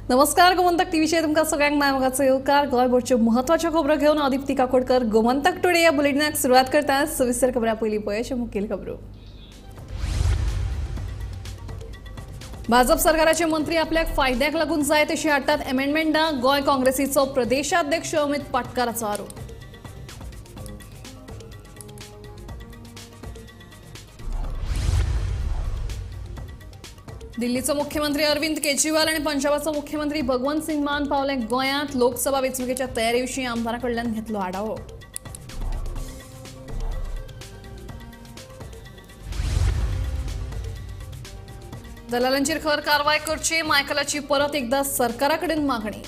नमस्कार, गोमंतक टीव्हीचेर तुमकां सगळ्यांक माय मोगाचो येवकार. गोंयभरच्यो म्हत्वाच्यो खबरो घेवन हांव दीप्ती काकोडकर गोमंतक टुडे ह्या बुलेटिनाक सुरवात करता. सविस्तर खबरां पयलीं पळय मुखेल खबरो. भाजप सरकाराचे मंत्री आपल्याक फायद्याक लागून जाय तशी हाडटात अमेंडमेंटां. गोंय काँग्रेसीचो प्रदेशाध्यक्ष अमित पाटकाराचो आरोप. दिल्लीचो मुख्यमंत्री अरविंद केजरीवाल आणि पंजाबाचो मुख्यमंत्री भगवंत सिंग मान पावले गोंयांत. लोकसभा वेंचणुकेच्या तयारी विशीं आमदारां कडल्यान घेतलो आढावो. दलालांचेर खर कारवाय करची, मायकलाची परत एकदा सरकारा कडेन मागणी.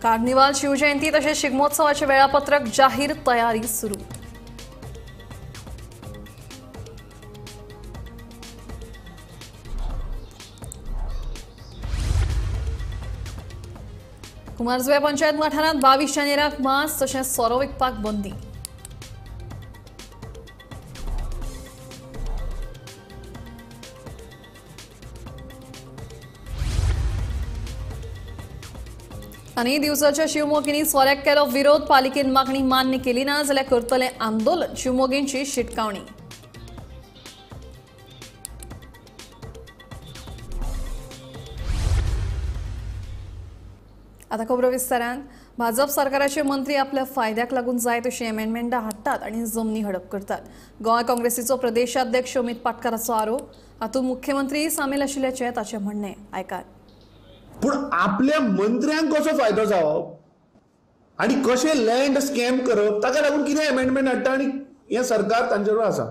कार्निवाल, शिवजयंती तसेच शिगमोत्सवाचे वेळापत्रक जाहीर, तयारी सुरू. कुमारजुव्या पंचायत वाठारांत 22 जानेवारीक मांस तशेंच सोरो विकपाक बंदी. आनी दिवसाच्या शिवमोगींनी सोऱ्याक केलो विरोध. पालिकेन मागणी मान्य केली ना जाल्यार करतले आंदोलन. शिवमोगींची शिटकावणी. आता खबरो विस्तारान. भाजप सरकाराचे मंत्री आपल्या फायद्याक लागून जाय तशी अमेंडमेंटां हाडटात आनी जमनी हडप करतात. गोंय काँग्रेसीचो प्रदेशाध्यक्ष अमित पाटकाराचो आरोप. हातूंत मुख्यमंत्री सामील आशिल्ल्याचें ताचें म्हणणें. आयकात. पूण आपल्या मंत्र्यांक कसो फायदो जावप आनी कशें लँड स्कॅम करप ताका लागून कितें अमेंडमेंट हाडटा आनी हें सरकार तांचेर आसा.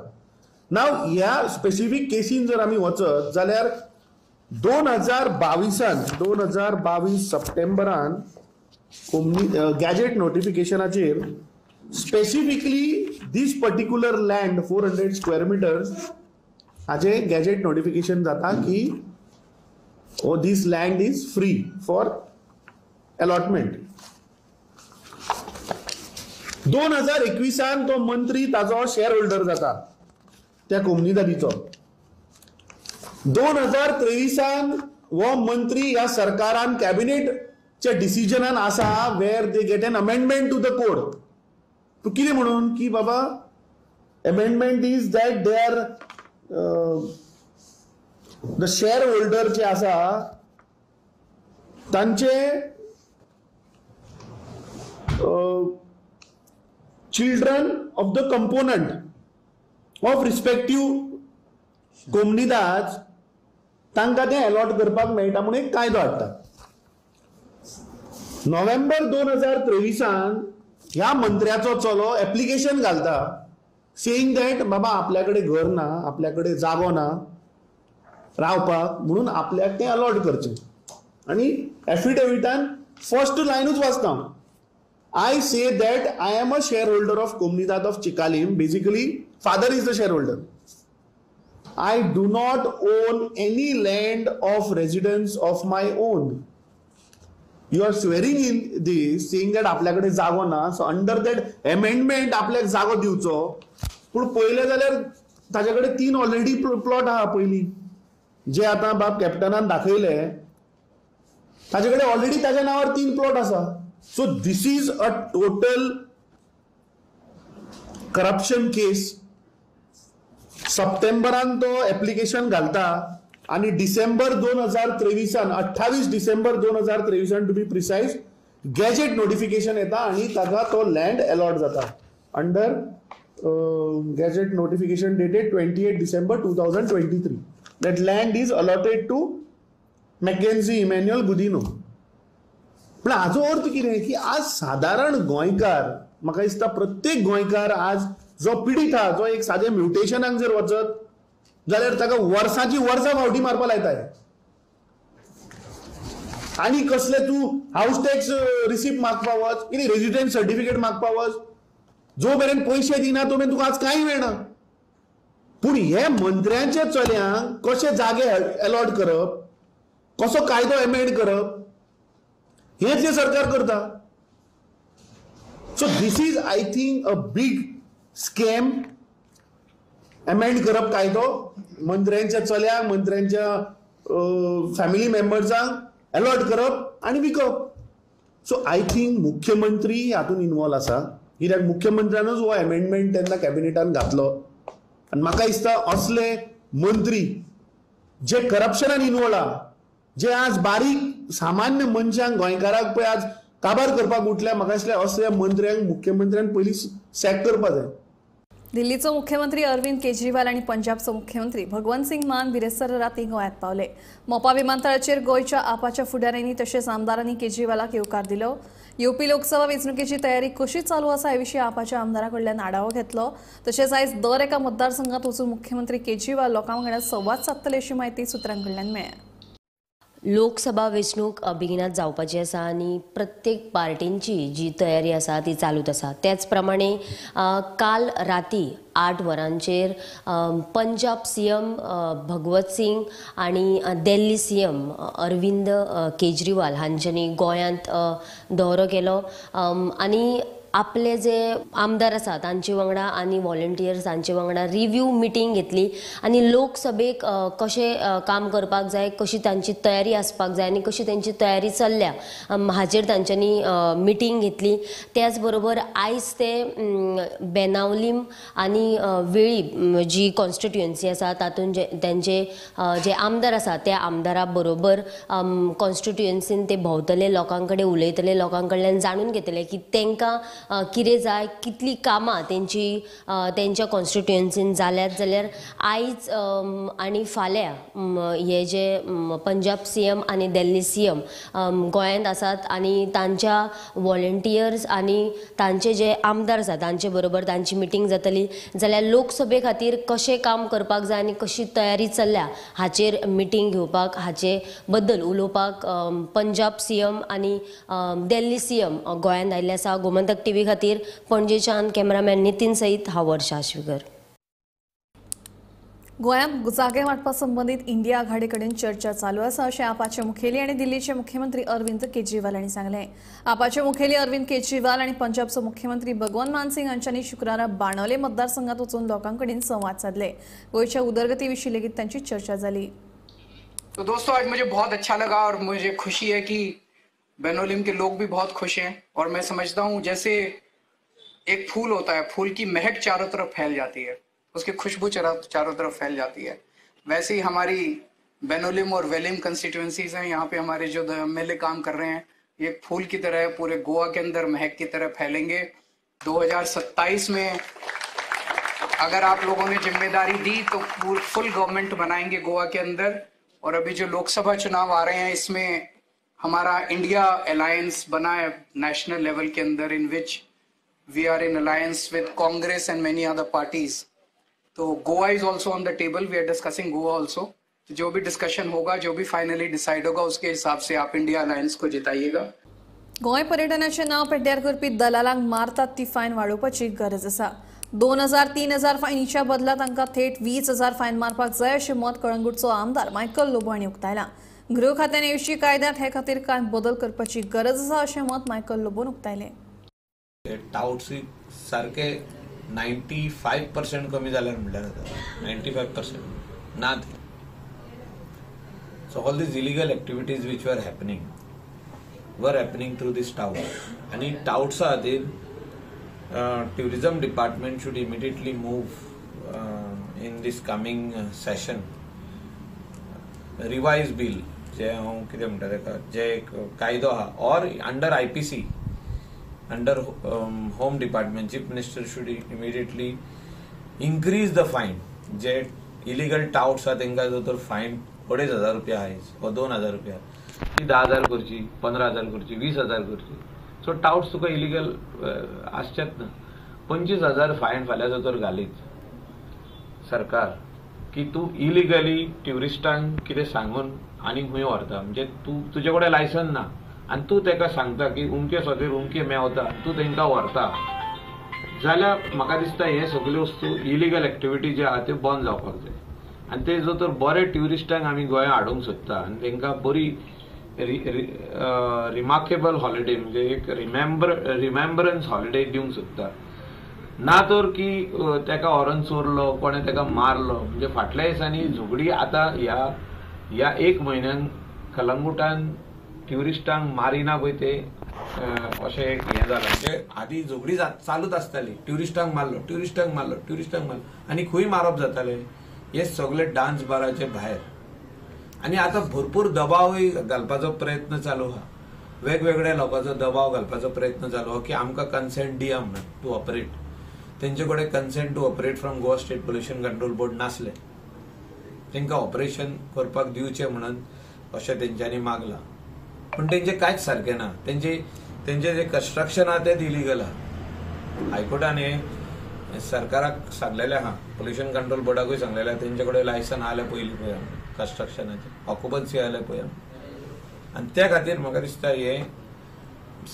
नाव ह्या स्पेसिफीक केसीन जर आमी वचत जाल्यार 2022 सप्टेंबरान गॅजेट नोटिफिकेशनाचेर specifically this particular land 400 square meters हाचें गॅजेट नोटिफिकेशन जाता की oh, this land is free for allotment. 2021 तो मंत्री ताजो शेअर होल्डर जाता त्या कोमनिदादीचो. 2023 हो मंत्री ह्या सरकारान कॅबिनेटच्या डिसिजनान आसा where they get an amendment to the code. तूं कितें म्हणून की बाबा amendment is that they are the share holder जे आसा तांचे children of the component of respective कोमनिदाद तांकां तें अलॉट करपाक मेळटा म्हणून एक कायदो हाडटा. नोव्हेंबर 2023 ह्या मंत्र्याचो चलो एप्लिकेशन घालता सेईंग that बाबा आपल्या कडेन घर ना, आपल्या कडेन जागो ना रावपाक, म्हणून आपल्याक तें अलॉट करचें. आनी एफिडेविटान फर्स्ट लायनूच वाचता, I say that I am a share holder of Comunidade of Chicalim. Basically father is the share holder. I do not own any land of residence of my own. You are swearing in this saying that आपल्या कडेन जागो ना, so under that amendment आपल्याक जागो दिवचो. पूण पळयलें जाल्यार ताजे कडेन 3 ऑलरेडी प्लॉट आहा पयलीं जे आतां बाब कॅप्टनान दाखयले ताजे कडेन ऑलरेडी ताज्या नांवार 3 प्लॉट आसा. So this is a total corruption case. सप्टेंबरान तो एप्लिकेशन घालता आनी डिसेंबर 2023 28 December 2023 to be precise gazette notification येता आनी ताका तो लँड अलॉट जाता under gazette notification dated 28 December 2023. That land is allotted to Mackenzie Emmanuel Godinho. पण हाचो अर्थ कितें की आज सादारण गोंयकार, म्हाका दिसता प्रत्येक गोंयकार आज जो पिडीत आहा, जो एक सादें म्युटेशनाक जर वचत जाल्यार ताका वर्सांची वर्सां फावटी मारपा लायताय आनी कसले तूं हावस टॅक्स रिसिप्ट मागपा वच, कितें रेजिडंट सर्टिफिकेट मागपा वच, जो मेरेन पयशे दिना तो मेरेन तुका आज कांय मेळना. पूण हे मंत्र्यांच्या चल्यांक कशे जागे अलॉट करप, कसो कायदो एमेंड करप हेंच हें सरकार करता. So this is I think a big scam. Amend करप कायदो, मंत्र्यांच्या चल्यांक, मंत्र्यांच्या फॅमिली मेंबर्सांक अलॉट करप आनी विकप. सो I think मुख्यमंत्री हातून इनवॉल्व आसा, कित्याक मुख्यमंत्र्यानूच हो एमेंडमेंट तेन्ना कॅबिनेटान घातलो. आनी म्हाका दिसता असले मंत्री जे करप्शनान इनवॉल्व आहा, जे आज बारीक सामान्य मनशांक, गोंयकारांक पळय आज काबार करपाक उठल्या, म्हाका दिसलें असल्या मंत्र्यांक मुख्यमंत्र्यान पयलीं सॅक करपाक जाय. दिल्लीचो मुख्यमंत्री अरविंद केजरीवाल आनी पंजाबचो मुख्यमंत्री भगवंत सिंग मान बिरेस्तार राती गोंयांत पावले. मोपा विमानतळाचेर गोंयच्या आपाच्या फुडाऱ्यांनी तशेंच आमदारांनी केजरीवालाक येवकार दिलो. येवपी लोकसभा वेंचणुकेची तयारी कशी चालू आसा हे विशीं आपाच्या आमदारा कडल्यान आढावो घेतलो. तशेंच आयज दर एका मतदारसंघात वचून मुख्यमंत्री केजरीवाल लोकां वांगडा संवाद सादतले अशी म्हायती सुत्रां कडल्यान मेळ्ळ्या. लोकसभा वेंचणूक बेगिनात जावपाची आसा आनी प्रत्येक पार्टींची जी तयारी आसा ती चालूच आसा. त्याच प्रमाणे काल राती 8 वरांचेर पंजाब सीएम भगवत सिंग आनी दिल्ली सीएम अरविंद केजरीवाल हांच्यांनी गोंयांत दौरो केलो आनी आपले जे आमदार आसा तांचे वांगडा आनी वॉलंटियर्स तांचे वांगडा रिव्यू मिटींग घेतली आनी लोकसभेक कशें काम करपाक जाय, कशी तांची तयारी आसपाक जाय आनी कशी तांची तयारी चल्ल्या हाचेर तांच्यांनी मिटींग घेतली. त्याच बरोबर आयज ते बेनावलीम आनी वेळी जी कॉन्स्टिट्युएन्सी आसा तातूंत जे तांचे जे आमदार आसा त्या आमदारा बरोबर कॉन्स्टिट्युएन्सीन ते भोंवतले, लोकां कडेन उलयतले, लोकां कडल्यान जाणून घेतले की तांकां कितें जाय, कितली कामां तेंची तेंच्या कॉन्स्टिट्युएन्सीन जाल्यात. जाल्यार आयज आनी फाल्यां हे जे पंजाब सीएम आनी दिल्ली सीएम गोंयांत आसात आनी तांच्या वॉलंटियर्स आनी तांचे जे आमदार आसात तांचे बरोबर तांची मिटींग जातली. जाल्यार लोकसभे खातीर कशें काम करपाक जाय आनी कशी तयारी चल्ल्या हाचेर मिटींग घेवपाक, हाचे बद्दल उलोवपाक पंजाब सीएम आनी दिल्ली सीएम गोंयांत आयिल्ले आसा. गोमंतक टीव्ही खातीर पणजेच्यान कॅमेरामॅन नितीन सहित हांव वर्षा आश्वीकर. गोंयांत जागे वांटपा संबंदीत इंडिया आघाडी कडेन चर्चा चालू आसा अशें आपाचे मुखेली आनी दिल्लीचे मुख्यमंत्री अरविंद केजरीवाल हांणी सांगलें. आपाचे मुखेली अरविंद केजरीवाल आनी पंजाबचो मुख्यमंत्री भगवंत मान सिंग हांच्यांनी शुक्रारा बाणावले मतदारसंघात वचून लोकां कडेन संवाद सादले. गोंयच्या उदरगती विशीं लेगीत तांची चर्चा जाली. तो दोस्तों आज मुझे बहुत अच्छा लगा और मुझे खुशी है कि बेनोलिम के लोग भी बहुत खुश हैं. और मैं समझता हूँ जैसे एक फूल होता है, फूल की महक चारों तरफ फैल जाती है, उसकी खुशबू चारों तरफ फैल जाती है, वैसे ही हमारी बेनोलिम और वेलिम कंस्टिट्यूएंसीज हैं. यहाँ पे हमारे जो एमएलए काम कर रहे हैं ये फूल की तरह पूरे गोवा के अंदर महक की तरह फैलेंगे. 2027 में अगर आप लोगों ने जिम्मेदारी दी तो फुल गवर्नमेंट बनाएंगे गोवा के अंदर. और अभी जो लोकसभा चुनाव आ रहे हैं इसमें हमारा इंडिया अलायंस बना है नेशनल लेवल के अंदर, in which we are in alliance with Congress and many other parties. तो Goa is also on the table, we are discussing Goa also. जो भी डिस्कशन होगा, जो भी फाइनली डिसाइड होगा, उसके हिसाब से आप इंडिया अलायंस को जिताइएगा. गोंय पर्यटनाचे नाव पेड्ड्यार करपी दलालांक मारतात ती फायन वाडोवपाची गरज आसा. 2000 3000 फायनीच्या बदला तांकां थेट 20,000 फायन मारपाक जाय अशें मत कळंगूटचो आमदार मायकल लोबो हांणी उक्तायलां. गृह खात्यान येवशी कायद्यांत हे खातीर कांय बदल करपाची गरज आसा अशें मत मायकल लोबोन उक्तायलें. टाउट्स सारके 95% कमी जाल्यार म्हणल्यार जाता, 95% ना ते. So all these illegal activities which were happening through this tout. आनी टाउट्सा खातीर tourism department should immediately move in this coming session revise bill, जे हांव कितें म्हणटा तेका, जे एक कायदो आहा or under IPC under home department, chief minister should immediately increase the fine. J illegal touts आहा तेंकां जर तर फायन 2500 रुपया आयज वा 2000 रुपया, ती 10,000 करची, 15,000 करची, 20,000 करची. सो टाउट्स तुका इलिगल आसचेच ना. 25,000 फायन फाल्यां जर तर घालीत सरकार की तूं इलिगली ट्युरिस्टांक कितें सांगून आनी खंय व्हरता, म्हणजे तूं तुजे कडेन लायसन ना आनी तूं ताका सांगता की उमके खातीर उमके मेवता आनी तूं तांकां व्हरता, जाल्यार म्हाका दिसता हे सगल्यो वस्तू इलिगल एक्टिविटी जे आहा त्यो बंद जावपाक जाय. आनी ते जर तर बरे ट्युरिस्टांक आमी गोंयांत हाडूंक सोदता आनी तांकां बरी रिमार्केबल हॉलिडे म्हणजे एक रिमेंबरन्स हॉलिडे दिवंक सोदता. ना तर की ताका व्हरोन चोरलो, कोणें ताका मारलो. म्हणजे फाटल्या दिसांनी झगडी आतां ह्या एक म्हयन्यान कलंगुटान ट्युरिस्टांक मारिना पळय ते अशें एक हें जालां. म्हणजे आदी झगडी चालूच आसताली, ट्युरिस्टांक मारलो, ट्युरिस्टांक मारलो, ट्युरिस्टांक मारलो आनी खंय मारप जातालें हे सगळे डान्स बाराचे भायर. आनी आतां भरपूर दबावूय घालपाचो प्रयत्न चालू आहा, वेगवेगळ्या लोकांचो दबाव घालपाचो प्रयत्न चालू आहा की आमकां कन्सेंट दिया म्हणून टू ऑपरेट. तेंचे कडेन consent to operate from Goa state pollution control board नासलें, तांकां ऑपरेशन करपाक दिवचें म्हणून अशें तेंच्यांनी मागलां. पूण तेंचें कांयच सारकें ना, तेंचें जें कन्स्ट्रक्शन आहा तें इलिगल आहा. हायकोर्टान हें सरकाराक सांगलेलें आहा, पोल्युशन कंट्रोल बोर्डाकूय सांगलेलें आहा, तेंचे कडेन लायसन आयलें पयलीं पळया, कन्स्ट्रक्शनाचें ऑक्युपन्सी आयलें पळया. आनी त्या खातीर म्हाका दिसता हे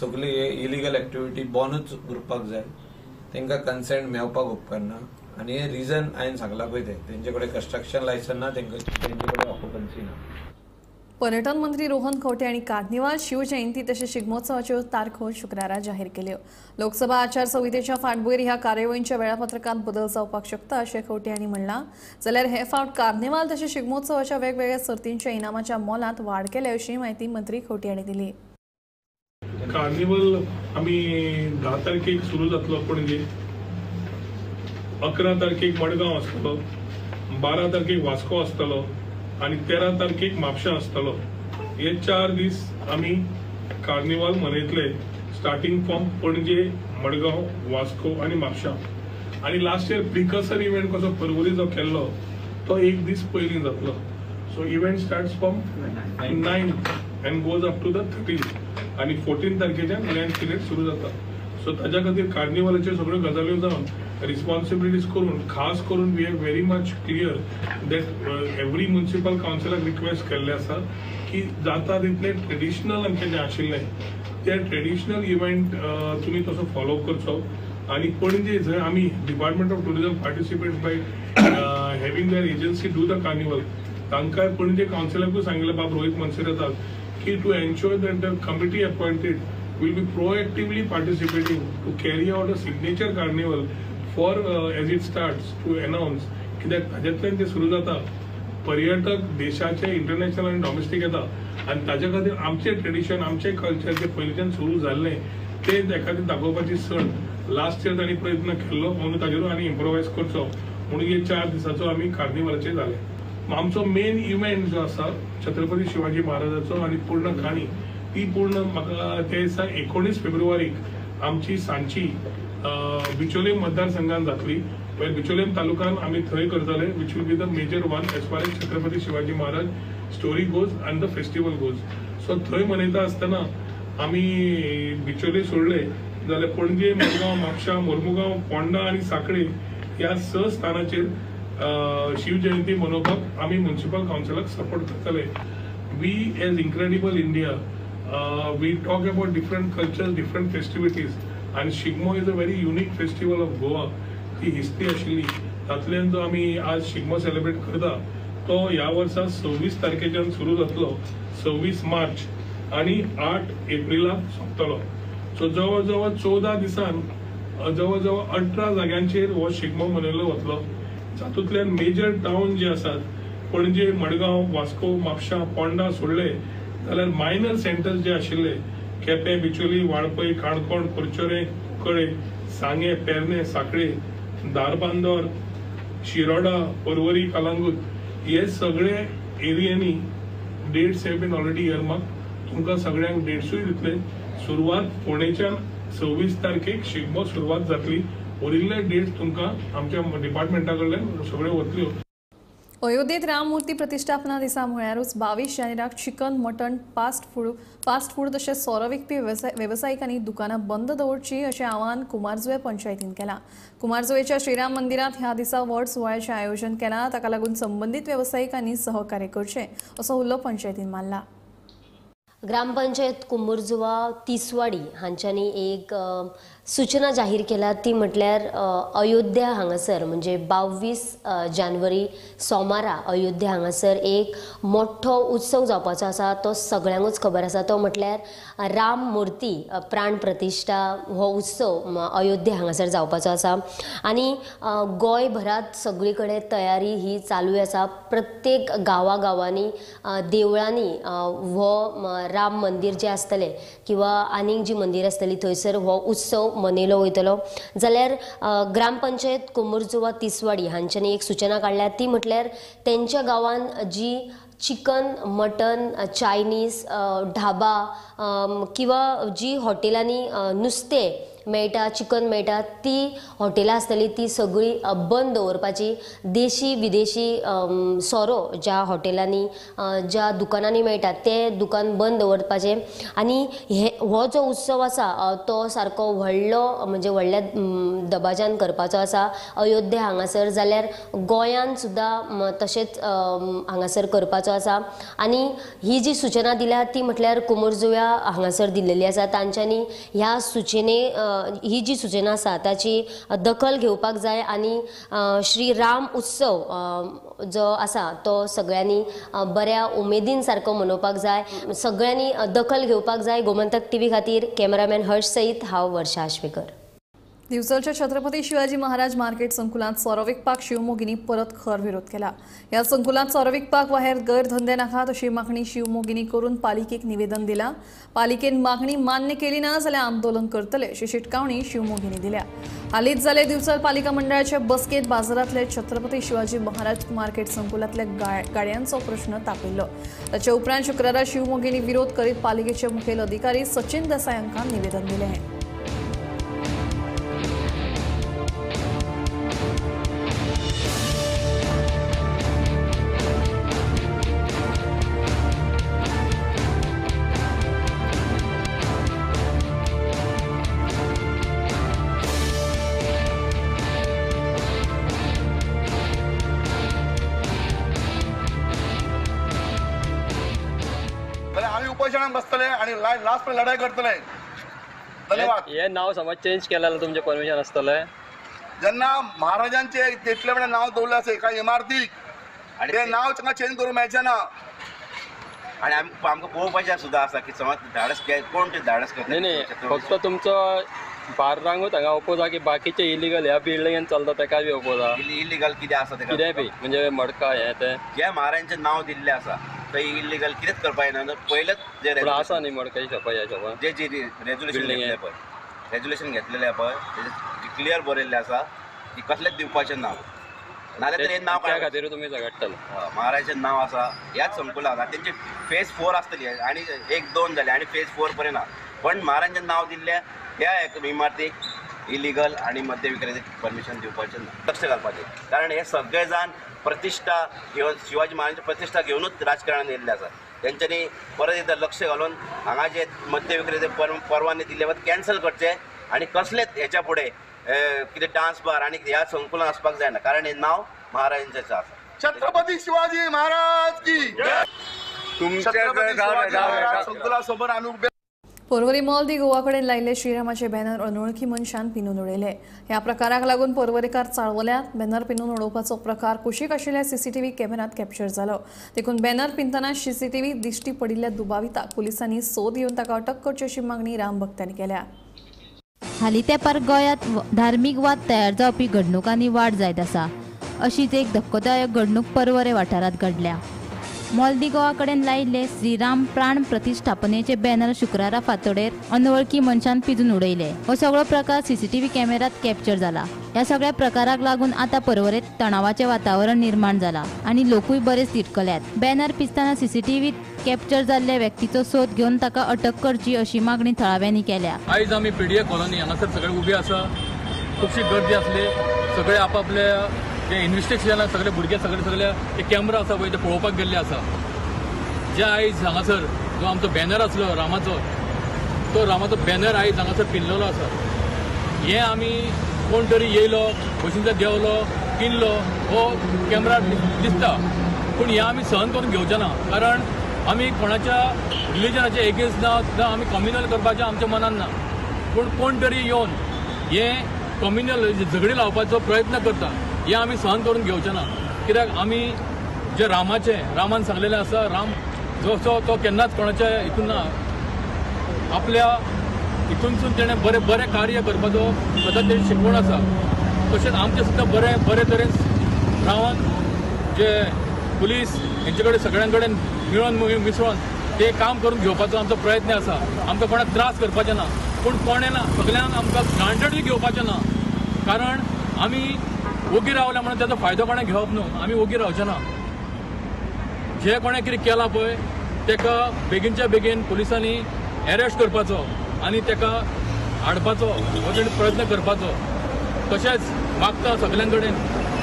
सगळी हे इलिगल एक्टिविटी बॉनूच उरपाक जाय, तांकां कन्सेंट मेळपाक उपकारना. आनी हे रिजन हांवें सांगलां पळय तें, तेंचे कडेन कन्स्ट्रक्शन लायसन ना, तेंचे कडेन ऑक्युपन्सी ना. पर्यटन मंत्री रोहन खंवटे हांणी कार्निवाल, शिवजयंती तशेंच शिगमोत्सवाच्यो तारखो शुक्रारा जाहीर केल्यो. लोकसभा आचारसंहितेच्या फाटभूंयेर ह्या कार्यावळींच्या वेळापत्रकांत बदल जावपाक शकता अशें खंवटे हांणी म्हणलां. जाल्यार हे फावट कार्निवाल तशेंच शिगमोत्सवाच्या वेगवेगळ्या सर्तींच्या इनामाच्या मोलांत वाड केल्या अशी म्हायती मंत्री खंवटे हांणी दिली. कार्निवल आमी 10 तारखेक सुरू जातलो पणजे, 11 तारखेक मडगांव आसतलो, 12 तारखेक वास्को आसतलो आनी 13 तारखेक म्हापशा आसतलो. हे 4 दीस आमी कार्निवाल मनयतले, स्टार्टिंग फ्रॉम पणजे, मडगांव, वास्को आनी म्हापशा. आनी लास्ट इयर प्रिकर्सर इव्हेंट कसो परवरी जो केल्लो तो एक दीस पयलीं जातलो. So event starts from 9th and goes up to the 13th आनी 14 तारखेच्यान लँड पिरियड सुरू जाता. सो ताज्या खातीर कार्निवालाच्यो सगळ्यो गजाल्यो जावन रिस्पॉन्सिबिलिटीज करून, खास करून we are very much clear that every municipal कावन्सिलाक request केल्लें आसा की जाता तितलें ट्रेडिशनल आमचें जें आशिल्लें ते ट्रेडिशनल इव्हेंट तुमी तसो फॉलो करचो. आनी पणजे जंय आमी department of tourism participate by having their agency do the carnival, तांकां पणजे कावन्सिलाकूय सांगिल्लें बाब रोहीत मनसेराताक की to ensure that the committee appointed will be proactively participating to carry out a signature carnival for as it starts to announce. कित्याक ताजेंतल्यान तें सुरू जाता, पर्यटक देशाचे इंटरनॅशनल आनी डॉमेस्टीक येता आनी ताजे खातीर आमचें ट्रेडिशन, आमचें कल्चर जें पयलींच्यान सुरू जाल्लें तें एखादी दाखोवपाची सण लास्ट इयर तांणी प्रयत्न केल्लो म्हणून ताजेर आनी इम्प्रोवायज करचो म्हणून हे 4 दिसाचो आमी कार्निवालाचेर जालें. आमचो मेन इव्हेंट जो आसा छत्रपती शिवाजी महाराजाचो आनी पूर्ण काणी ती पूर्ण म्हाका त्या दिसा 19 फेब्रुवारीक आमची सांची बिचोले मतदारसंघान जातली. बिचोलेम तालुक्यान आमी थंय करतले, which will be the major one as far as Chhatrapati Shivaji Maharaj story goes and the festival goes. So थंय मनयता आसतना आमी बिचोले सोडले जाल्यार पणजे, मडगांव, म्हापशा, मोर्मुगांव, पोंडा आनी साखळे ह्या 6 स्थानाचेर शिवजयंती मनोवपाक आमी म्युनिसिपल कावन्सिलाक सपोर्ट करतले. We as incredible India we talk about different cultures, different festivities आनी Shigmo is a very unique festival of Goa. ती हिस्ट्री आशिल्ली तातूंतल्यान जो आमी आज शिगमो सेलिब्रेट करता तो ह्या वर्सा 26 तारखेच्यान सुरू जातलो, 26 मार्च आनी 8 एप्रिलाक सोंपतलो. सो जवळ जवळ 14 दिसान जवळ जवळ 18 जाग्यांचेर हो शिगमो मनयलो वतलो. तातूंतल्यान मेजर टावन जे आसात पणजे, मडगांव, वास्को, म्हापशा, पोंडा सोडले जाल्यार मायनर सेंटर्स जे आशिल्ले केपें, बिचोली, वाळपय, काणकोण, करचोरें, कुंकळे, सांगें, पेरणे, साखळे, धारबांदोर, शिरोडा, परवरी, कलांगूट हे सगळे एरियांनी dates have been already earmark. तुमकां सगळ्यांक डेट्सूय दितले. सुरवात फोंडेच्यान 26 तारखेक शिगमो सुरवात जातली. उरिल्ले डेट्स तुमकां आमच्या डिपार्टमेंटा कडल्यान सगळ्यो वतल्यो. अयोध्येत राममूर्ती प्रतिष्ठापना दिसा म्हळ्यारूच 22 जानेराक चिकन, मटण, फास्ट फूड तशेंच सोरो विकपी वेवसायिकांनी दुकानां बंद दवरची अशें आवाहन कुमारजुवें पंचायतीन केलां. कुमारजुवेच्या श्रीराम मंदिरांत ह्या दिसा व्हड सुवाळ्याचें आयोजन केलां. ताका लागून संबंदीत वेवसायिकांनी सहकार्य करचें असो उलो पंचायतीन मारला. ग्रामपंचायत कुंभरजुवा तिसवाडी हांच्यांनी एक सूचना जाहीर केला ती म्हटल्यार अयोध्या हांगासर म्हणजे 22 जानेवारी सोमारा अयोध्या हांगासर एक मोठो उत्सव जावपाचो आसा, तो सगळ्यांकूच खबर आसा. तो म्हटल्यार राम मूर्ती प्राण प्रतिश्ठा हो उत्सव अयोध्या हांगासर जावपाचो आसा आनी गोंयभरांत सगळी कडेन तयारी ही चालू आसा. प्रत्येक गांवागांवांनी देवळांनी हो राम मंदीर जें आसतलें किंवा आनीक जी मंदिर आसतली थंयसर हो उत्सव मनयलो वयतलो. जाल्यार ग्रामपंचायत कुमुरजुवा तिसवाडी हांच्यांनी एक सूचना काडल्या ती म्हटल्यार तेंच्या गांवांत जी चिकन मटन चायनीज ढाबा किंवा जी हॉटेलांनी नुस्तें मेळटा चिकन मेळटा ती हॉटेलां आसतली ती सगळी बंद दवरपाची. देशी विदेशी सोरो ज्या हॉटेलांनी ज्या दुकानांनी मेळटा ते दुकान बंद दवरपाचें. आनी हे हो जो उत्सव आसा तो सारको व्हडलो म्हणजे व्हडल्या दबाज्यान करपाचो आसा अयोध्या हांगासर. जाल्यार गोंयान सुद्दां तशेंच हांगासर करपाचो आसा. आनी ही जी सूचना दिल्या ती म्हटल्यार कुमुरजुव्या हांगासर दिल्लेली आसा. तांच्यांनी ह्या सूचने ही जी सूचना आसा ताची दखल घेवपाक जाय आनी श्री राम उत्सव जो आसा तो सगळ्यांनी बऱ्या उमेदीन सारको मनोवपाक जाय, सगळ्यांनी दखल घेवपाक जाय. गोमंतक टीव्ही खातीर कॅमेरामॅन हर्ष सहित हांव वर्षा आश्वेकर. दिवचलच्या छत्रपती शिवाजी महाराज मार्केट संकुलांत सोरो विकपाक शिवमोगिनी परत खर विरोध केला. ह्या संकुलांत सोरो विकपाक वा हेर गैरधंदे नाकात अशी मागणी शिवमोगिनी करून पालिकेक निवेदन दिला. पालिकेन मागणी मान्य केली ना जाल्यार आंदोलन करतले अशी शिटकावणी शिवमोगिनी दिल्या. हालींच जाले दिवचल पालिका मंडळाच्या बसकेंत बाजारांतले छत्रपती शिवाजी महाराज मार्केट संकुलांतल्या गाडयांचो प्रश्न तापिल्लो. ताचे उपरांत शुक्रारा शिवमोगिनी विरोध करीत पालिकेचे मुखेल अधिकारी सचिन देसाय हांकां निवेदन दिलें. बसतले आणि लास्ट पर्यंत लढाई करतले. धन्यवाद. हे नाव समज चेंज केल्यार तुमचे परमिशन आसतले. जेन्ना महाराजांचे तितले वेळा नाव दवरलें आसा एका इमारतीक ते नाव तांकां चेंज करूंक मेळचें ना. आणि आमकां पळोवपाचें सुद्दां आसा की समज धाडस कोण ते धाडस करता. न्ही फक्त तुमचो बार रांगूच हांगा ओपोज आसा की बाकीचे इलिगल ह्या बिल्डिंगेन चलता तेका बी ओपोज आसा. इलिगल कितें आसा तेका कितें बी म्हणजे मडका हें तें जे महाराजांचें नांव दिल्लें आसा थंय इलिगल कितेंच करपा येना. पयलेच जे आसा न्ही मडकाची शॉपां ह्या शॉपान जे जे रेजोल्युशन घेतलें पळय रेजोल्युशन घेतलेलें पळय तेजें क्लियर बरयल्लें आसा की कसलेंच दिवपाचें ना नाल्यार तर हें नांव त्या खातीर तुमी झगडटले. महाराजाचें नांव आसा ह्याच संकुलाक आतां तेंची फेज 4 आसतली आनी 1 2 जाले आनी फेज 4 पर्यंत ना पण महाराजांचें नांव दिल्लें ह्या इमारतीक इलिगल आनी मद्य विक्रेते परमिशन दिवपाचें ना. लक्ष घालपाचें कारण हे सगळे जाण प्रतिश्ठा घेवन शिवाजी महाराजांची प्रतिश्ठा घेवनूच राजकारणान येयल्ले आसा. तेंच्यांनी परत एकदां लक्ष घालून हांगा जे मद्य विक्रेते परवाने दिल्ले वता कॅन्सल करचे आनी कसलेच हेच्या फुडें कितें डान्स बार आनी ह्या संकुलन आसपाक जायना कारण हें नांव महाराजांचें आसा. छत्रपती शिवाजी महाराज की संकुला समोर आमी उबे. पर्वरी मॉल दी गोवा कडेन लायिल्ले श्रीरामाचे बॅनर अनोळखी मनशान पिनून उडयले. ह्या प्रकाराक लागून पर्वरीकार चाळवल्यात. बॅनर पिनून उडोवपाचो प्रकार कुशीक आशिल्ल्या सीसीटीव्ही कॅमेऱ्यांत कॅप्चर जालो. देखून बॅनर पिनतना सीसीटीव्ही दिश्टी पडिल्ल्या दुबाविताक पुलिसांनी सोद घेवन ताका अटक करची अशी मागणी राम भक्तांनी केल्या. हालीं तेंपार गोंयांत धार्मीक वाद तयार जावपी घडणुकांनी वाड जायत आसा. अशीच एक धक्कोदायक घडणूक पर्वरे वाठारांत घडल्या. मॉल दी गोवा कडेन लायिल्ले श्रीराम प्राण प्रतिष्ठापनेचे बॅनर शुक्रारा फांतोडेर अनवळखी मनशान पिजून उडयले. हो सगळो प्रकार सीसीटीव्ही कॅमेऱ्यांत कॅप्चर जाला. ह्या सगळ्या प्रकाराक लागून आतां पर्वरेंत तणावाचें वातावरण निर्माण जाला आनी लोकूय बरेच तिडकल्यात. बॅनर पिजतना सीसीटीव्हीत कॅप्चर जाल्ल्या व्यक्तीचो सोद घेवन ताका अटक करची अशी मागणी थळाव्यांनी केल्या. आयज आमी पीडीए कॉलनी हांगासर सगळे उबे आसा. खुबशी गर्दी आसली. सगळे आपापले जे इन्व्हेस्टिगेशनाक सगळे भुरगे सगळे सगळे ते कॅमेरा आसा पळय ते पळोवपाक गेल्ले आसा. जे आयज हांगासर जो आमचो बॅनर आसलो रामाचो तो रामाचो बॅनर आयज हांगासर पिनलेलो आसा. हें आमी कोण तरी येयलो बशींतल्यान देंवलो पिनलो हो कॅमेरा दिसता पूण हें आमी सहन करून घेवचे ना कारण आमी कोणाच्या रिलिजनाच्या एगेन्स्ट ना, आमी कम्युनल करपाचें आमच्या मनान ना. पूण कोण तरी येवन हे कम्युनल झगडी लावपाचो प्रयत्न करता. हे आमी सहन करून घेवचे ना, कित्याक आमी जे रामाचें रामान सांगलेलें आसा, राम जसो तो केन्नाच कोणाच्या हितून ना, आपल्या हितूनसून तेणें बरें बरें कार्य करपाचो सदांच तेजी शिकवण आसा. तशेंच आमचें सुद्दां बरें बरे तरेन रावन जे पुलीस हेंचे कडेन सगळ्यां कडेन मेळून मिसळून ते काम करून घेवपाचो आमचो प्रयत्न आसा. आमकां कोणाक त्रास करपाचें ना, पूण कोणें ना सगळ्यांक आमकां ग्रांटेडली घेवपाचें ना, कारण आमी ओगी रावल्या म्हणून ताचो फायदो कोणें घेवप न्हू. आमी ओगी रावचे ना. जे कोणें कितें केलां पळय ताका बेगीनच्या बेगीन पुलिसांनी एरेस्ट करपाचो आनी ताका हाडपाचो हो तेणी प्रयत्न करपाचो. तशेंच मागता सगळ्यां कडेन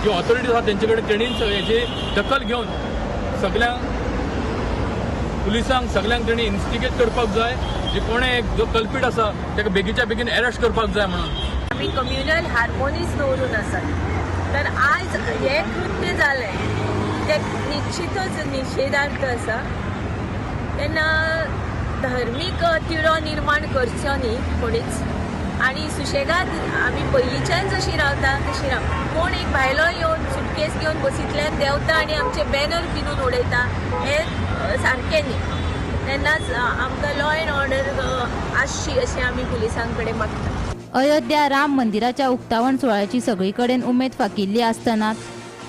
जी ऑथॉरिटी आसा तेंचे कडेन तेणी हेजी दखल घेवन सगळ्यांक पुलिसांक सगळ्यांक तेणी इन्स्टिगेट करपाक जाय, जे कोणें एक जो कल्पीट आसा ताका बेगीनच्या बेगीन एरेस्ट करपाक जाय म्हणून. आमी कम्युनल हार्मोनीच दवरून आसात, तर आयज हें कृत्य जालें तें निश्चितच निशेधार्थ आसा. तेन्ना धार्मीक तिडो निर्माण करचो न्ही कोणीच, आनी सुशेगाद आमी पयलींच्यान जशी रावता तशी राव. कोण एक भायलो येवन सुटकेस घेवन बसींतल्यान देंवता आनी आमचे बॅनर पिनून उडयता हें सारकें न्ही. तेन्नाच आमकां लॉ एंड ऑर्डर आसची अशें आमी पुलिसां कडेन मागता. अयोध्या राम मंदिराच्या उक्तावण सुवाळ्याची सगळी कडेन उमेद फाकिल्ली आसतना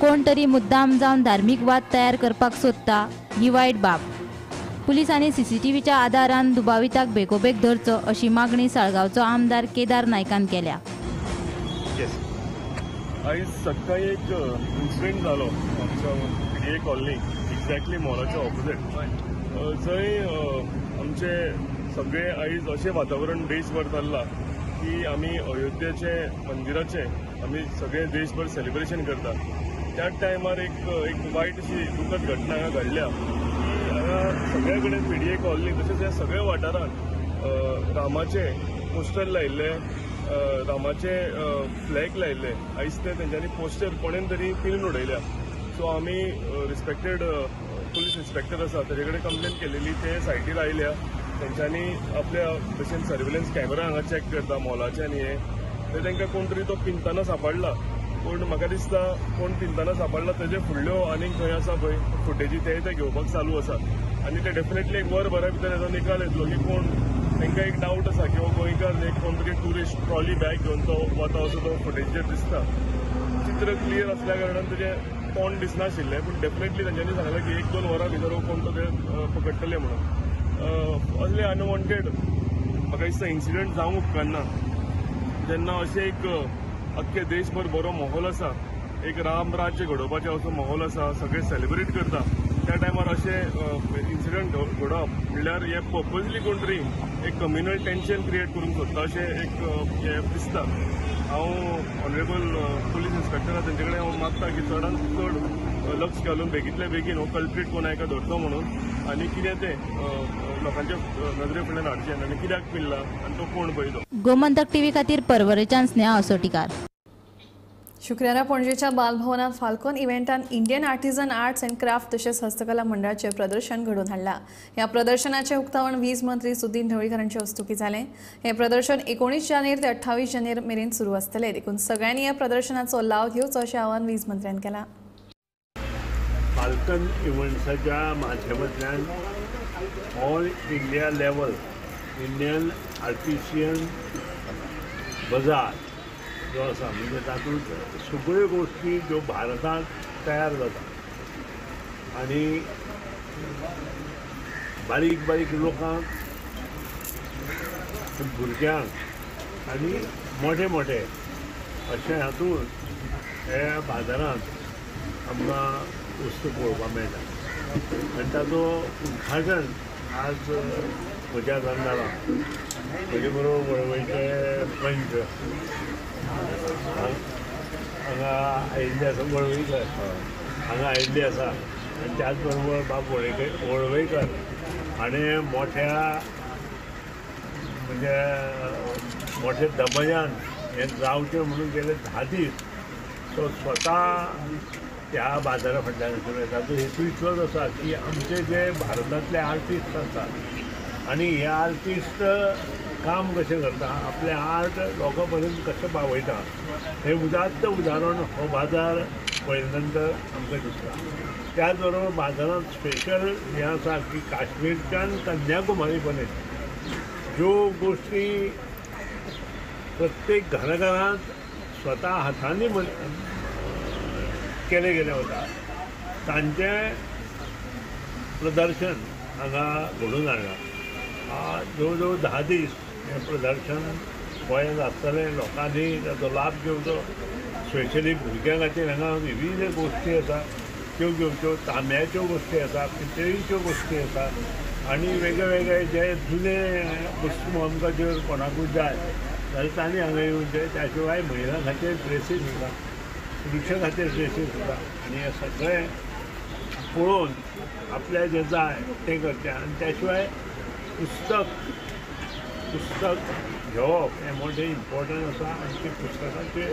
कोण तरी मुद्दाम जावन धार्मीक वाद तयार करपाक सोदता ही वायट बाब. पुलिसांनी सीसीटीव्हीच्या आदारान दुबाविताक बेगोबेग धरचो अशी मागणी साळगांवचो आमदार केदार नायकान केल्या. आयज सकाळी एक इन्सिडेंट जालो आमच्या पीडीए कॉलनी, एक्झॅक्टली मॉलाच्या ऑपोजीट, जंय आमचे सगळे आयज अशें वातावरण देशभर चल्लां की आमी अयोध्येचे मंदिराचें आमी सगळे देशभर सेलिब्रेशन करता. त्याच टायमार एक एक वायट अशी दुखद घटना हांगा घडल्या की हांगा सगळे कडेन पीडीए कॉलनी तशेंच ह्या सगळ्या वाठारांत रामाचे पोस्टर लायिल्ले, रामाचे फ्लॅग लायिल्ले. आयज ते तेंच्यांनी पोस्टर कोणेन तरी पिनून उडयल्या. सो आमी रिस्पेक्टेड पुलीस इन्स्पेक्टर आसा तेजे कडेन कंप्लेन केलेली, ते सायटीर आयल्या. तेंच्यांनी आपल्या भशेन सर्वेलन्स कॅमेरा हांगा चॅक करता मॉलाचे आनी हे, थंय तांकां कोण तरी तो पिंतना सांपडला. पूण म्हाका दिसता कोण पिंतना सांपडला तेजे फुडल्यो आनीक खंय आसा पळय फुटेजी ते ते घेवपाक चालू आसा आनी ते डेफिनेटली एक वर भरा भितर हेजो निकाल येतलो की कोण. तांकां एक डावट आसा की हो गोंयकार एक कोण तरी ट्युरिस्ट ट्रॉली बॅग घेवन तो वता असो तो फुटेजीचेर दिसता. चित्र क्लियर आसल्या कारणान तेजें तोंड दिसनाशिल्लें, पूण डेफिनेटली तेंच्यांनी सांगलें की 1-2 वरां भितर हो कोण तो ते पकडटले म्हणून. असले अनवॉन्टेड म्हाका दिसता इन्सिडंट जावंक उपकारना. जेन्ना अशें एक अख्खे देशभर बरो माहोल आसा, एक राम राज्य घडोवपाचें असो माहोल आसा, सगळे सेलिब्रेट करता, त्या टायमार अशें इन्सिडंट घडोवप म्हणल्यार हे पर्पजली कोण तरी एक कम्युनल टेन्शन क्रिएट करूंक सोदता अशें एक हें दिसता. हांव ऑनरेबल पुलीस इन्स्पेक्टर आसा तेंचे कडेन हांव मागता की चडांत चड लक्ष घालून बेगींतल्या बेगीन हो कल्प्रीट कोण हाका धरचो म्हणून आनी कितें तें लोकांच्या नदरे फुडल्यान हाडचें आनी कित्याक पिल्ला आनी तो कोण पळय तो. गोमंतक टीव्ही खातीर परवरेच्यान स्नेहा असोटीकार. शुक्रारा पणजेच्या बालभवनात Falcon इव्हेंटान Indian artisan arts and craft तशेंच हस्तकला मंडळाचें प्रदर्शन घडोवन हाडलां. ह्या प्रदर्शनाचें उक्तावण वीज मंत्री सुदीन ढवळीकर हांचे हस्तुकीं जालें. हें प्रदर्शन 19 जानेर ते 28 जानेर मेरेन सुरू आसतलें, देखून सगळ्यांनी ह्या प्रदर्शनाचो लाव घेवचो अशें आवाहन वीज मंत्र्यान केलां. फाल्कन इव्हेंट्साच्या माध्यमांतल्यान all India level Indian artisan bazaar जो आसा म्हणजे तातूंत सगळ्यो गोश्टी ज्यो भारतांत तयार जाता आनी बारीक बारीक लोकांक, भुरग्यांक आनी मोठे मोठे अशें हातूंत ह्या बाजारांत आमकां वस्तू पळोवपाक मेळटा आनी ताचो उद्घाटन आज म्हज्या हातान जालां. म्हजे बरोबर वळवयचे पंच हांगा आयिल्ले आसा, वळवयकर हांगा आयिल्ले आसा आनी त्याच बरोबर बाब वळवयकर हाणें मोठ्या म्हणजे मोठ्या दबजान हें जावचें म्हणून गेले 10 दीस तो स्वता त्या बाजारा फाटल्यान आशिल्लो. ताचो हेतू इतलोच आसा की आमचे जे भारतांतले आर्टिस्ट आसात आनी हे आर्टिस्ट काम कशें करता, आपलें आर्ट लोकां पर्यंत कशें पावयता हें उदात्त उदाहरण हो बाजार पळयले नंतर आमकां दिसता. त्याच बरोबर बाजारांत स्पेशल हें आसा की काश्मीरच्यान कन्याकुमारी पर्यंत ज्यो गोश्टी प्रत्येक घराघरांत स्वता हातांनी केले गेले वता तांचें प्रदर्शन हांगा घडोवन हाडलां. जवळ जवळ 10 दीस हें प्रदर्शन गोंयांत आसतलें. लोकांनी ताचो लाभ घेवचो. स्पेशली भुरग्यां खातीर हांगा विविध गोश्टी आसा त्यो घेवच्यो. तांब्याच्यो गोश्टी आसा, पितळीच्यो गोश्टी आसा आनी वेगळे वेगळे जे जुने वस्तू आमकां जर कोणाकूय जाय जाल्यार तांणी हांगा येवचें. त्या शिवाय महिलां खातीर ड्रेसीस आसा, पुरुशां खातीर ड्रेसीस आसा आनी हें सगळें पळोवन आपल्या जें जाय तें करचें. आनी त्या शिवाय पुस्तक घेवप हें मोठें इम्पॉर्टंट आसा आनी ते पुस्तकाचें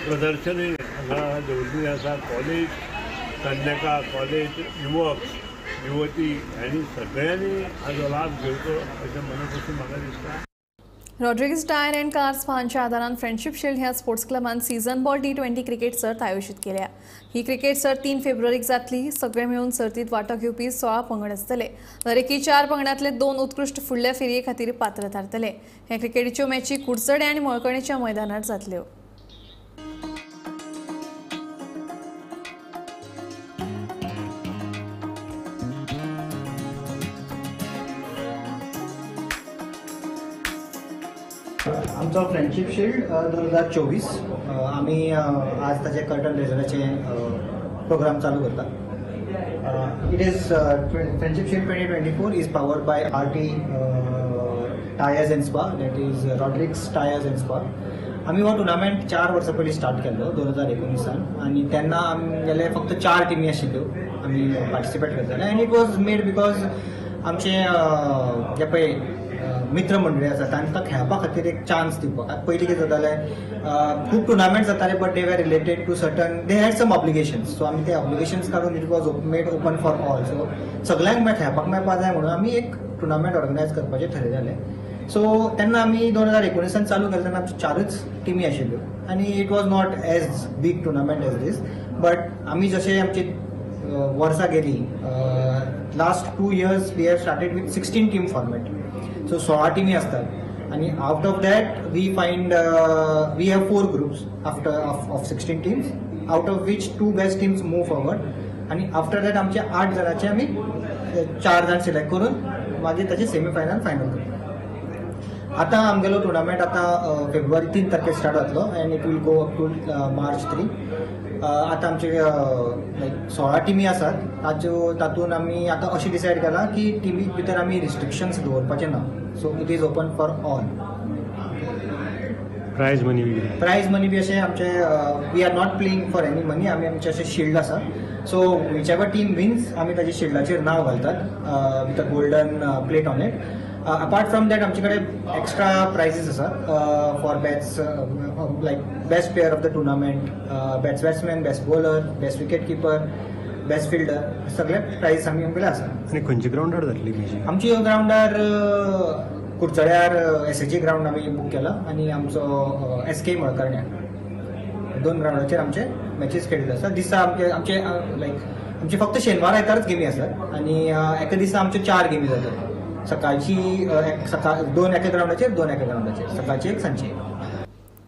प्रदर्शनूय हांगा दवरिल्लें आसा. कॉलेज, कन्यका कॉलेज, युवक युवती हांणी सगळ्यांनी हाजो लाभ घेवचो अशें मना पसून म्हाका दिसता. रॉड्रिग्स टायर अँड कार्स हांच्या आदारान फ्रेंडशिप शिल्ड ह्या स्पोर्ट्स क्लबान सीझन बॉल T20 cricket सर्त आयोजीत केल्या. ही क्रिकेट सर्त 3 फेब्रुवारीक जातली. सगळे मेळून सर्तीत वांटो घेवपी 16 पंगड आसतले. दरेकी 4 पंगडांतले 2 उत्कृश्ट फुडल्या फेरये खातीर पात्र थारतले. हे क्रिकेटीच्यो मॅची कुडचडे आनी मळकणेच्या मैदानार जातल्यो. आमचो फ्रेंडशीप शिल्ड 2024 आमी आज ताचे कर्टन रेजराचे प्रोग्राम चालू करता. It is Friendship Shield 2024 is powered by RT Tyres and Spa, that is Rodrigues Tyres and Spa. आमी हो टुर्नामेंट 4 वर्सां पयलीं स्टार्ट केल्लो 2019 आनी तेन्ना आमगेले फक्त 4 टिमी आशिल्ल्यो आमी पार्टिसिपेट करताले. And it was made because आमचे जे पळय मित्रमंडळी आसा तांकां खेळपा खातीर एक चान्स दिवपाक. आतां पयलीं कितें जातालें, खूब टुर्नामेंट जाताले but they were related to certain, they had some obligations. So आमी ते ऑब्लिगेशन्स काडून it was made open for all. So सगळ्यांक खेळपाक मेळपा जाय म्हणून आमी एक टुर्नामेंट ऑर्गनायज करपाचें ठरयलें. सो तेन्ना आमी 2019 चालू केलें तेन्ना आमच्यो 4च टिमी आशिल्ल्यो आनी it was not as big tournament as this. But आमी जशें आमची वर्सां गेली, last 2 years we have started with 16 team format. So 16 टिमी असतात आणि out of that we find we have 4 groups after of 16 teams, out of which 2 best teams move forward. आणि after that आमचे 8 जणांचे आमी 4 जण सिलेक्ट करून मागीर ताचे सेमीफायनल फायनल करता. आतां आमगेलो टुर्नामेंट आतां फेब्रुवारी 3 तारखेर स्टार्ट जातलो and it will go up to March 3. आतां आमचे लायक 16 टिमी आसात ताच्यो तातूंत आमी आतां अशें डिसायड केलां की टिमी भितर आमी रिस्ट्रिक्शन्स दवरपाचे ना. So it is open for all. Prize money be prize money बी अशें आमचे we are not playing for any money. आमी आमचे अशें शिल्ड आसा, so whichever team wins आमी ताजे शिल्डाचेर नांव घालतात with a golden plate on it. Apart from that आमचे कडेन एक्स्ट्रा प्रायजीस आसात for best like best player of the tournament, best batsman, best bowler, best wicket keeper, best fielder, सगळे prizes आमी आमगेले आसा. आनी खंयच्या ग्रावंडार जातली मॅची? आमची ग्रावंडार कुडचड्यार SAG ground आमी बूक केला आनी आमचो SK मळकर्ण्या, 2 ग्रावंडाचेर आमचे मॅचीस खेळिल्ले आसा. दिसा आमचे आमचे लायक आमचे फक्त शेनवार आयतारच गेमी आसात आनी एका दिसा आमच्यो 4 गेमी जातात. सकाळची सकाळ 2 एका ग्रावंडाचेर, 2 एका ग्रावंडाचेर, सकाळची एक, सांजची एक.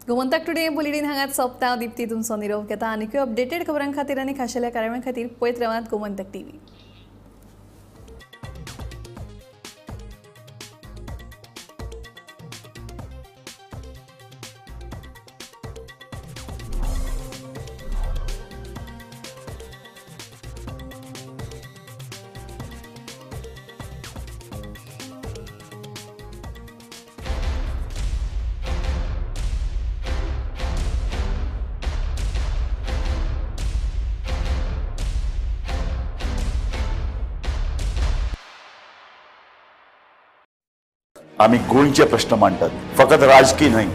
गोमंतक टुडे बुलेटीन हांगाच सोंपता. दीप्ती तुमचो निरोप घेता. आनीकय अपडेटेड खबरां खातीर आनी खाशेल्या कार्यावळी खातीर पळयत रावात गोमंतक टीव्ही. आमी गोंयचे प्रश्न मांडटात, फकत राजकीय न्हय,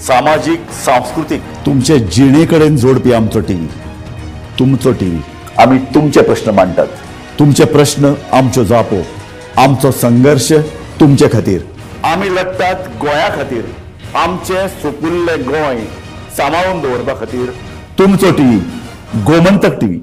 सामाजीक, सांस्कृतीक, तुमचे जिणे कडेन जोडपी आमचो टीव्ही, तुमचो टीव्ही. आमी तुमचे प्रश्न मांडटात, तुमचे प्रश्न आमच्यो जापो, आमचो संघर्श तुमचे खातीर. आमी लढटात गोंया खातीर, आमचें सुपुल्लें गोंय सांबाळून दवरपा खातीर. तुमचो टीव्ही, गोमंतक टीव्ही.